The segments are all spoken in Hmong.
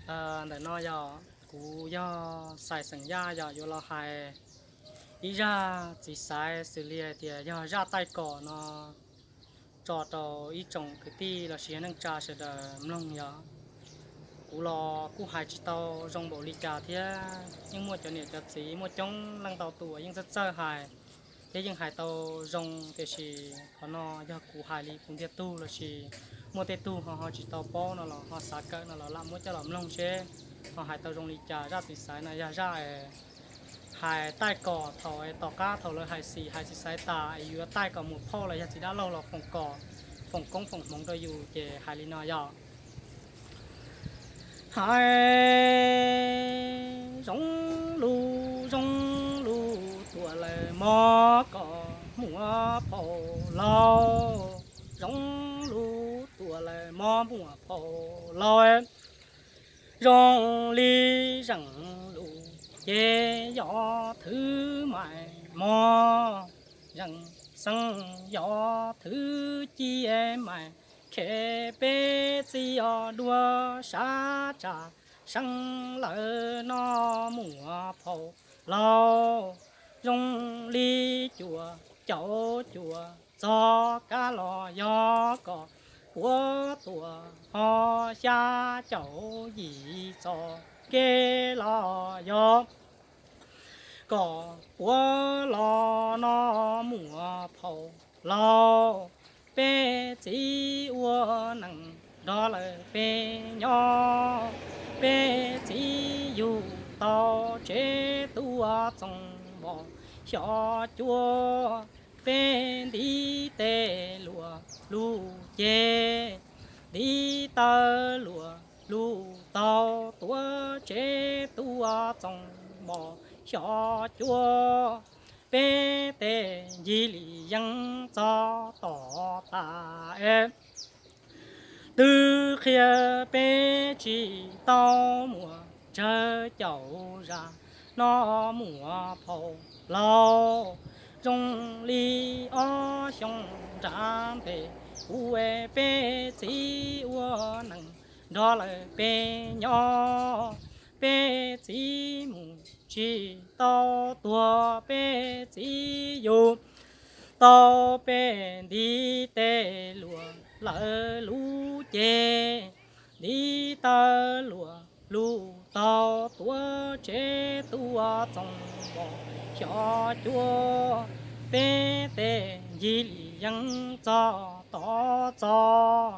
Ntawm no yog kuv yog Xais xeem Yaj yog yuav los hais ib zaj txiv xaiv xws li hais tias yog zaj taij kom no tso rau ib tsoom kwv tij los sis yog neej tsa sawv daws mloog yog. Kuv los kuj hais tsis tau zoo npaum li cas thiab yeej muaj cov niam cov txiv muaj coob leej ntau tus uas yeej txawj txawj hais thiab yeej hais tau zoo, tiam sis qhov no yog kuv hais li kuv ntiag tug los sis muaj tej tug ho ho tsis tau paub no los ho xav kawm no los lam muab coj los mloog seb ho hais tau zoo li cas. Zaj txiv xaiv no yog zaj hais taij kom thaum tom qab thaum lawv hais xim hais txiv xaiv tas es yuav taij kom muam phauj los yog txiv dab laug los foom kom, foom koob foom hmoov rau yus ces hais li no yog. Hais zoo lug zoo lug tuam lawm mog kom muam phauj laug, zoo lug tuam lawm mog muam phauj laug. Zoo li zeem lus ces yog thwv mais mog, zeem xeeb yog thwv ci mais, khev peb txiv os dua sab tsam seeb lawm no muam phauj laug. Zoo li cuaj caum cuaj txog kab los yog kom puab tuam ho xya caum yim txog kev los yog kom puab los no muam phauj laug. Peb txiv ua neej nrog lawm peb nyob, peb txiv yug tau tsev tuaj txoos npos xyom cuab. Peb ntiv tes luam lug ces ntiv taw luam lug taug tuav tsev tuaj txoos npos xyom cuab. Peb tej ncig li yeeb txog tom tas es twb qhia peb tsis tau muaj tsawg caum zag no muam phauj laug. Zoo li ob xyoo nram ntes kuv es peb txiv ua neej nrog lawm peb nyob. Peb txiv mus tsis tau tuag, peb txiv yug tau peb ntiv tes luam lawv lub cev, ntiv taw luam lug taug tuav tsev tuaj txoos npos xyom cuab. Peb tej ncig li yeeb txog tod txog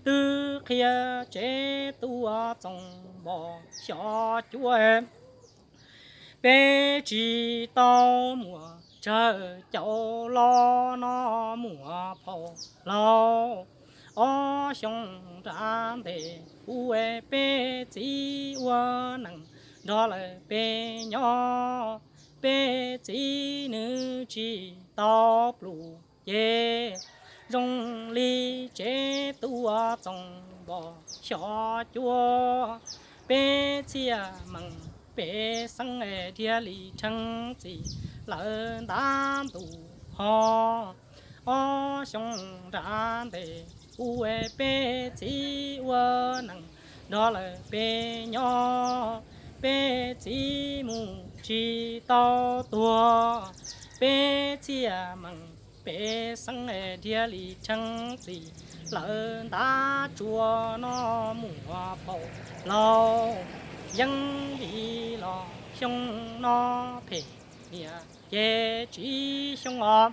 twb qhia tsev tuaj txoos npos xyom cuab. Peb tsis tau muaj tsawg caum los no muam phauj laug. Ob xyoo nram ntes kuv es peb txiv ua neej nrog lawm peb nyob. Peb txiv nws tsis tau pluj ces zoo li tsev tuaj txoos npos xyom cuab. Peb txhiaj meem peb xeeb es dhia li rheev txim lawv ntab ntus ho. Ob xyoo nram ntes kuv es peb txiv ua neej nrog lawm peb nyob. Peb txiv mus tsis tau tuag, peb txhiaj meem peb xeeb es dhia li rheev txim lawv ntab tsuas no muam phauj laug. Yeeb li los xyoo no phem niam ces tsib xyoo os.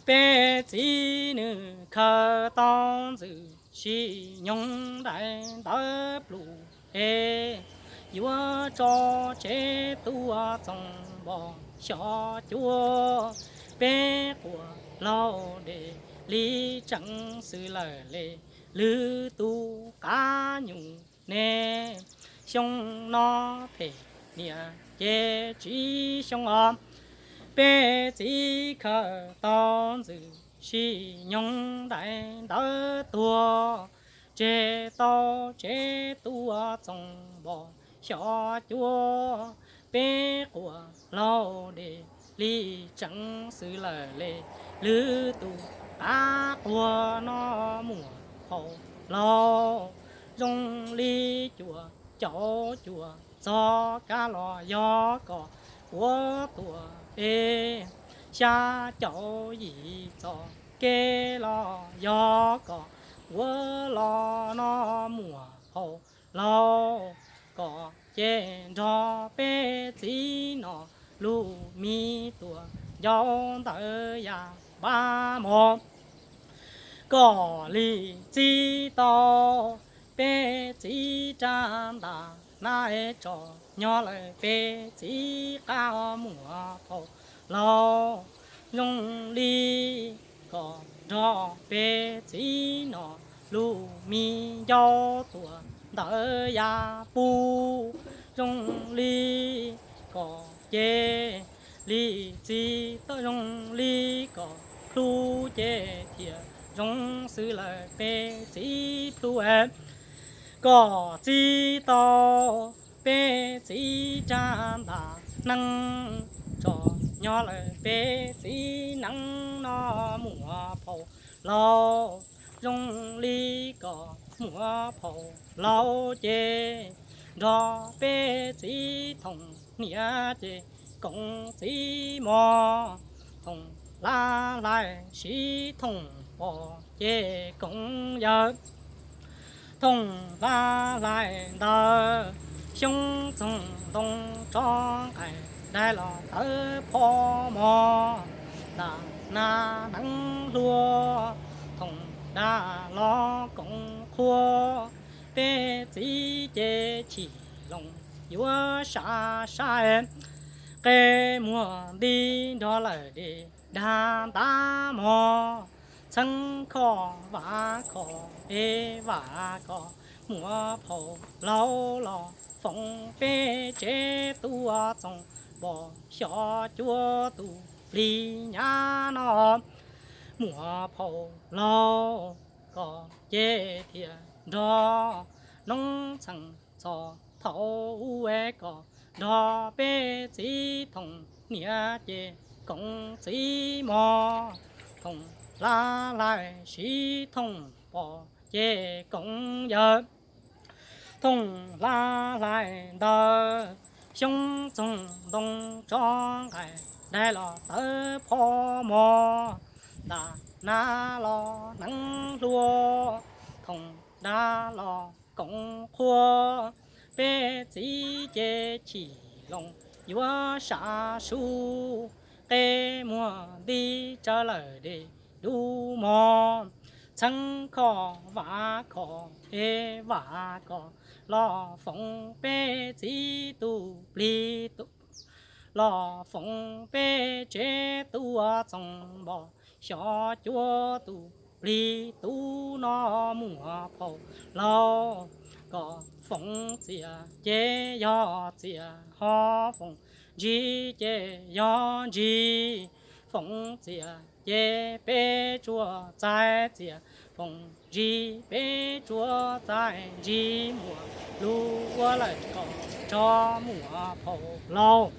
Peb txiv nws khaws tau ntxwm sim nyoog daim ntawv pluj es yuav tso tsev tuaj txoos npos xyom cuab. Peb quas laug des li tseem xws lawm le lwm tus qab nyuj ne. Xyoo no phem niam ces tsib xyoo os. Peb txiv khaws tau ntxwm sim nyoog daim ntawv tuag, tseg tau tsev tuaj txoos npos xyom cuab. Peb quas laug des li tseem xws lawm le lwm tus qab quag no muam phauj laug. Zoo li cuaj caum cuaj txog kab los yog kom ua tuaj peb xya caum yim txoj kev los yog kom ua los no muaj phau laus kom ces nrog peb txiv no lub me tuaj ncauj ntawd ya npab mog. Kom li txiv tau peb txiv rab ntaj nab tso nyob lawm peb txiv qab muaj phau laus zoo li kom nrog peb txiv no lub me ncauj tuaj ntawd ya pub zoo li kom ces li txiv tau zoo li kom plhu ces thiaj zoo xwb lawm peb txiv plhu kom txiv tau peb txiv rab ntaj neeb tso nyob lawm peb txiv neeb no muaj phau laus zoo li kom muaj phau laus ces nrog peb txiv thoom hniav ces koom txiv mog. Thoom hlab hlais sib thoom pom ces koom yawg. Thoom hlab hlais ntawd xyoob txoog ntoo tso nqaim dai los tawv pho mog. Ntaj nab neeb hluas thoom dab los koom qhua peb txiv ces chim loos yuav sab sab qe muag nti nrog lawm de dag ntab mog. Txheeb khoj vam khoj es vam kom muaj phau laus los foom peb tsev tuaj txoos npos xyov cuab tus plig nyab no muaj phau laus kom ces thiaj nrog noob txheej txhos thaum ub kom nrog peb txiv thoom hniav ces koom txiv mog. Thoom hlab hlais sib thoom pom ces koom yawg. Thoom hlab hlais ntawd xyoob txoog ntoo tso nqaim dai los tawv pho mog. Ntaj nab los neeb hluas thoom dab los koom qhua peb txiv ces chim loos yuav sab su qe muag nti tsawv lawm de dub mog. Txheeb khoj vam khoj es vam kom los foom peb txiv tus plig tus los foom peb tsev tuaj txoos npos xyov cuab tus plig tub no muaj phau laus kom foom txias ces yog txias ho foom ntsig ces yog ntsig. Foom txias ces peb tsuas txais txias, foom ntsig peb tsuas txais ntsig, muaj lub ua lawm kom tso muaj phau laus.